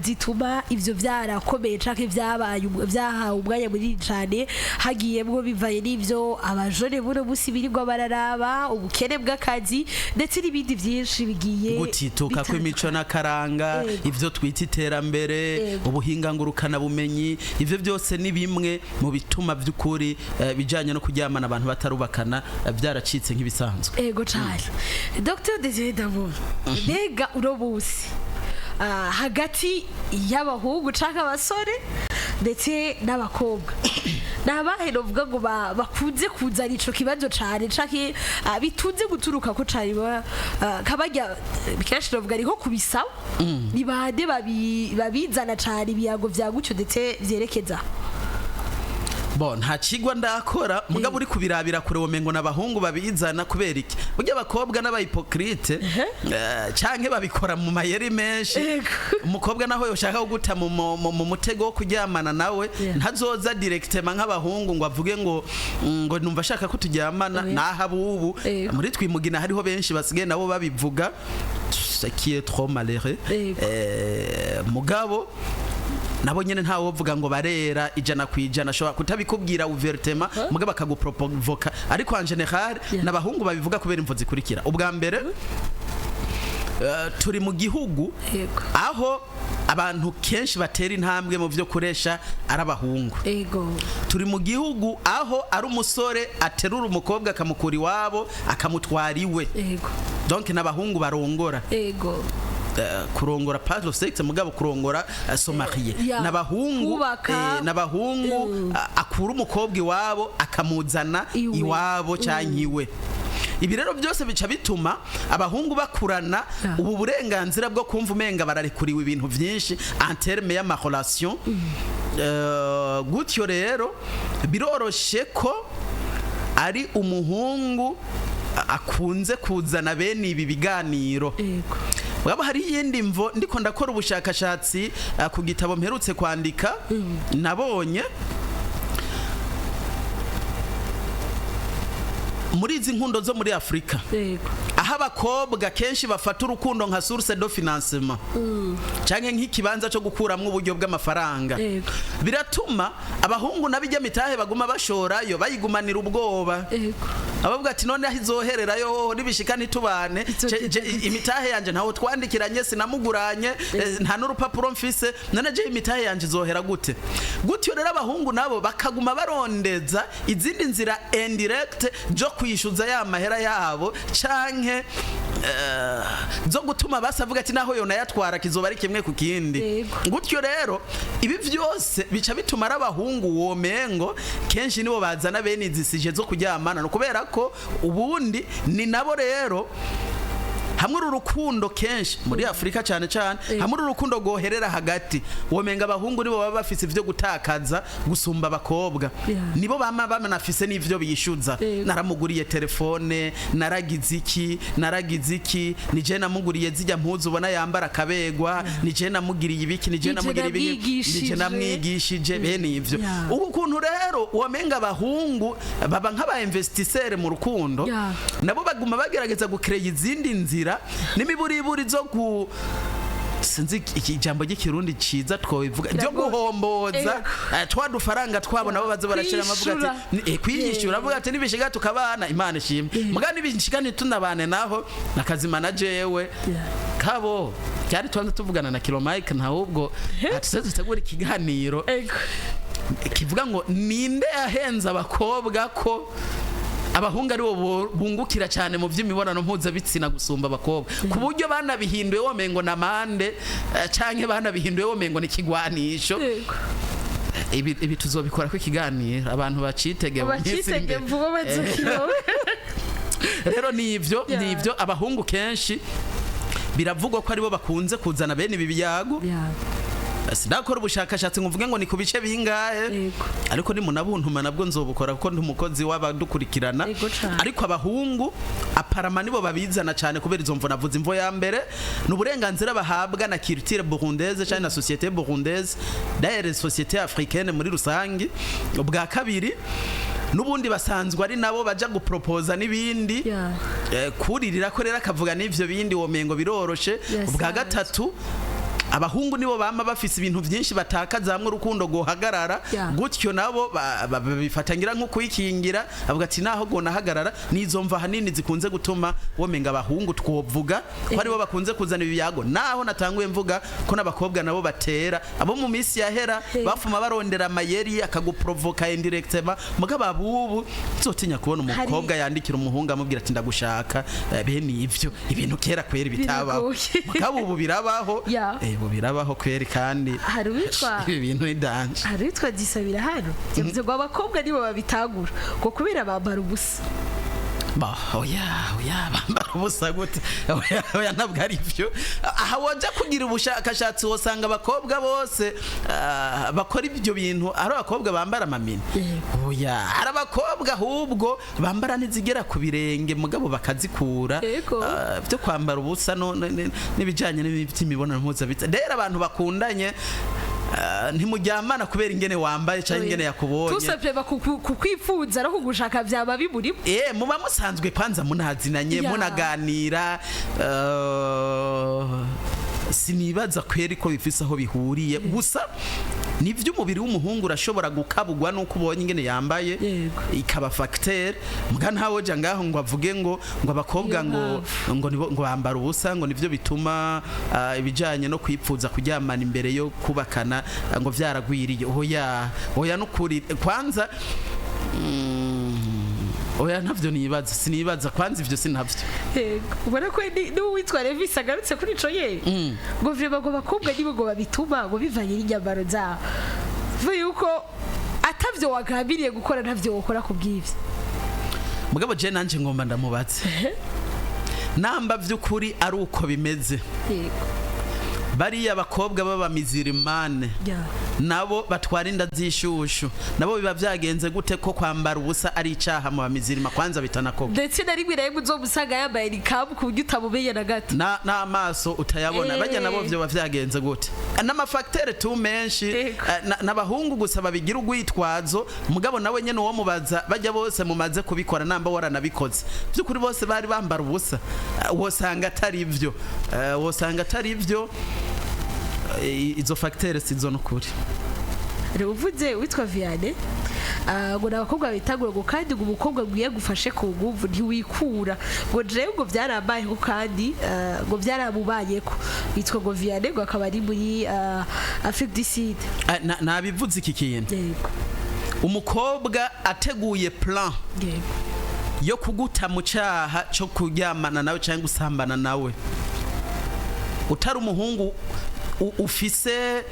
zituma ivyo byarakomeye canke vyabaye vyahawe umwanya munini cane. Hagiyemwo bivaye n'ivyo abajone buno munsi birirwa bararaba, ubukene bw'akazi, ndetse n'ibindi byinshi bigiye Gutituka kw'imico n'akaranga, ivyo twita iterambere, ubuhinga ngurukana bumenyi, ivyo byose ni bimwe mu bituma by'ukuri bijanye no kuryamana abantu batarubakana byaracitse nk'ibisanzwe. Ego cyane. Dr Desire Damour, mbega uno munsi hagati y'abahungu canke abasore ndetse n'abakobwa, ni abahe novuga ngo bakunze kuzana ico kibazo cane, canke bitunze guturuka ko cane kabarya kenshi, novuga ari nko kubisaba, ni bande babizana cane ibiyago vya gutyo ndetse vyerekeza? Bon, nta kigwa ndakora, mugabo uri kubirabira kure womengo n'abahungu babizana. Kubera iki? Burya abakobwa n'aba hypocrite, canke babikora mu mayeri menshi. Umukobwa naho yoshaka kuguta mu mutego wo kuryamana nawe, ntazoza directement nk'abahungu ngo avuge ngo numva ashaka ko turyamana. Naho abubu muri twimugina hariho benshi basigaye nabo babivuga, ce qui est trop malheureux. Mugabo nabo nyene ntawe wovuga ngo barera 100%. Ashobora kutabikubwira ouvertement, mugabo akaguprovoka. Ariko en général, n'abahungu babivuga kubera imvo zikurikira. Ubwa mbere, turi mu gihugu aho abantu kenshi batera intambwe mu byo kuresha ari abahungu. Turi mu gihugu aho ari umusore aterura umukobwa akamukura iwabo akamutwara iwe. Donc n'abahungu barongora. Kurongora, pas le sexe, mugabo kurongora, se marier. N'abahungu. Kubaka. N'abahungu akura umukobwa iwabo akamuzana Iwe. iwabo canke iwe. Ibi rero byose bica bituma abahungu bakurana ubu burenganzira bwo kumva umenga bararekuriwe ibintu vyinshi en terme y'ama relation. Gutyo rero biroroshe ko ari umuhungu akunze kuzana bene ibi biganiro. Waba hari iyindi mvo. Ndiko ndakora ubushakashatsi ku gitabo mperutse kwandika, nabonye muri izi nkundo zo muri Afurika, ahantu Aho abakobwa kenshi bafata urukundo nka source de financement canke nk'ikibanza cyo gukuramwo uburyo bw'amafaranga, biratuma abahungu nabijya mitahe baguma bashorayo, bayigumanira ubwoba. Abavuga ati: "None aho izohererayo hoho nibishika ntitubane, imitahe yanje ntawo twandikiranye, sinamuguranye, nta n'urupapuro mfise, none je imitahe yanje izohera gute?" Gutyo rero abahungu nabo bakaguma barondeza izindi nzira indirect zo kwishyuza ya mahera yabo, canke zo gutuma basavuga ati: "Naho yona yatwara kizoba ari kimwe ku kindi." Gutyo rero ibi byose bica bituma ari abahungu womengo kenshi nibo bazana bene izi sujets zo kuryamana, no kubera ko ubundi ni nabo rero hamwe uru rukundo kenshi muri Afurika cyane cyane, hamwe uru rukundo rwoherera hagati, womenga abahungu nibo baba bafise ivyo gutakaza gusumba abakobwa. Nibo bama banafise n'ivyo bishyuza. Naramuguriye telefone, naragize iki, naragize iki, nije namuguriye zijya mpuzu ubona yambara akabegwa, nije namugiriye ibiki, nije Nije namugiriye ibiki, namwigishije. Nije namwigishije, bene ivyo. Ubu kuntu rero womenga abahungu baba nk'aba investisseur mu rukundo, nabo baguma bagerageza gukereya izindi nzira n'imiburiburi zo gu sinzi iki ijambo ry'ikirundi ciza twobivuga, ryo Biragoye. guhomboza twa dufaranga twabo, nabo baza barashira amavuga ati Kwishura. Kwiyishyura, avuga ati: "Nibishiga tukabana, Imana ishimwe, muga nibishiga ntitunabane naho nakazima na jewe." Kabo cyari twanze tuvugana na Kilo Mike, ntahubwo atuze dutegura ikiganiro kivuga ngo: ninde yahenze abakobwa ko abahungu aribo bungukira cyane mu by'imibonano mpuzabitsina gusumba abakobwa, ku buryo banabihinduye womengo na mande, canke banabihinduye womengo ni kigwanisho? Ibi tuzobikora ko ikiganiro, abantu bacitege mu minsi iri Bacitege imbere. vuba bazukiro. Rero nivyo, nivyo, abahungu kenshi biravugwa ko aribo bakunze kuzana bene ibi biyago. Sinakora ubushakashatsi ngo mvuge ngo ni ku bice bingahe, ariko ni munabuntuma nabwo nzobukora, kuko ndi umukozi w'abadukurikirana. Yego cane. Ariko abahungu apparemment nibo babizana cyane kubera izo mvo navuze. Imvo ya mbere ni uburenganzira bahabwa na culture burundaise cyangwa na société burundaise, d'ailleurs société africaine muri rusange. Ubwa kabiri, n'ubundi basanzwe ari nabo baja gupropoza n'ibindi. Kuririra ko rero akavuga n'ivyo bindi womengo biroroshe. Ubwa gatatu, abahungu nibo bama bafise ibintu byinshi batakaza hamwe urukundo guhagarara. Gutyo nabo babifata ngira nko kwikingira, avuga ati: "Naho gonahagarara." Nizo mva hanini zikunze gutuma womenga abahungu twovuga ko aribo bakunze kuzana ibiyago, naho natanguye mvuga ko n'abakobwa nabo batera abo mu minsi yahera bafuma barondera amayeri akaguprovoka indirectement. Mugabo abubu nzotinya kubona umukobwa yandikira umuhungu amubwira ati: "Ndagushaka," bene ivyo ibintu kera kweri bitabaho. Biragoye. Mugabo ubu birabaho. Ubu birabaho kweri, kandi Hari uwitwa ibi bintu ni danger. Hari uwitwa Gisabira hano yavuze ngo abakobwa nibo babitangura ngo kubera bambara ubusa. Ba, oya, oya, bambara ubusa gute? Oya, oya, ntabwo ari byo. Aha wajya kugira ubushakashatsi wosanga abakobwa bose bakora ibyo bintu ari abakobwa bambara amamini. Oya, hari abakobwa ahubwo bambara n'izigera ku birenge mugabo bakazikura. Byo kwambara ubusa n'ibijyanye n'iby'imibonano mpuzabitsina rero, abantu bakundanye ntimuryamana kubera ingene wambaye cyangwa ingene yakubonye. Tusabye kukwifuza no kugushaka byaba bimurimo. Muba musanzwe kwanza munazinanye, munaganira. Sinibaza kweri ko bifise aho bihuriye. Gusa nivyo, umubiri w'umuhungu urashobora gukabugwa nuko ubonye ingene yambaye, ikaba facteur, muga ntawe ja ngaho ngo avuge ngo abakobwa Iyo ngo ngo nibo ngo bambara ubusa, ngo nivyo bituma ibijanye no kwipfuza kuryamana imbere yo kubakana ngo vyaragwiriye. Oya, oya, nukuri kwanza oya, ntavyo nibaza, sinibaza kwanza ivyo sinavyo. Yego. Ubona ko n'uwitwa Levis agarutse kuri ico ye, ngo vraiment ngo abakobwa nibo ngo babituma ngo bivanye n'inyambaro zabo, bivuye yuko atavyo wagambiriye gukora ntavyo wokora ku bw'ivyo. Mugabo je nanje ngomba ndamubaze namba vy'ukuri ari uko bimeze, bariya bakobwa b'abamizirimane. Nabo batwara inda z'ishushu, nabo biba vyagenze gute ko kwambara ubusa ari icaha mu bamizirima kwanza bitanakorwa? Ndetse na rimwe na rimwe uzomusanga yambaye nikabu ku buryo utamumenya na gato. N'amaso utayabona. Bajya nabo vyoba vyagenze gute? N'ama facteurs tu menshi. N'abahungu gusa babigira urwitwazo, mugabo nawe nyene uwo mubaza, bajya bose mumaze kubikora, namba waranabikoze, by'ukuri bose bari bambara ubusa? Wosanga atari ivyo. Wosanga atari ivyo. Izo facteurs sizo nukuri. Rero uvuze witwa Vianney, ngo ni abakobwa bitagura, ngo kandi ngo umukobwa ngo iyo agufashe ku nguvu ntiwikura, ngo jewe ngo byarambayeho kandi ngo byaramubayeko. Yitwa ngo Vianney, ngo akaba ari muri Afrique du Sud. Nabivuze iki kintu. Umukobwa ateguye plan yo kuguta mu cyaha cyo kuryamana nawe cyangwa gusambana nawe, utari umuhungu ufise,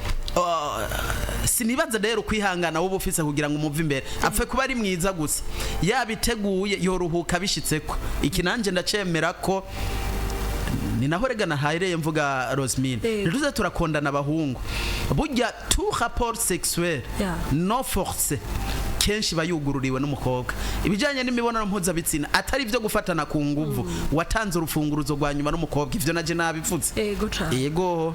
sinibaza rero kwihangana wowe ufise kugira ngo umuve imbere, apfe kuba ari mwiza gusa, yabiteguye yoruhuka bishitseko. Iki nanje ndacemera ko ni naho rega nahereye mvuga, Rosmine. Rero turakondana abahungu, burya tout rapport sexuel non forcé kenshi bayugururiwe n'umukobwa. Ibijyanye n'imibonano mpuzabitsina atari ibyo gufatana ku nguvu, watanze urufunguruzo rwa nyuma n'umukobwa. Ivyo naje nabivuze. Yego cane. Yego.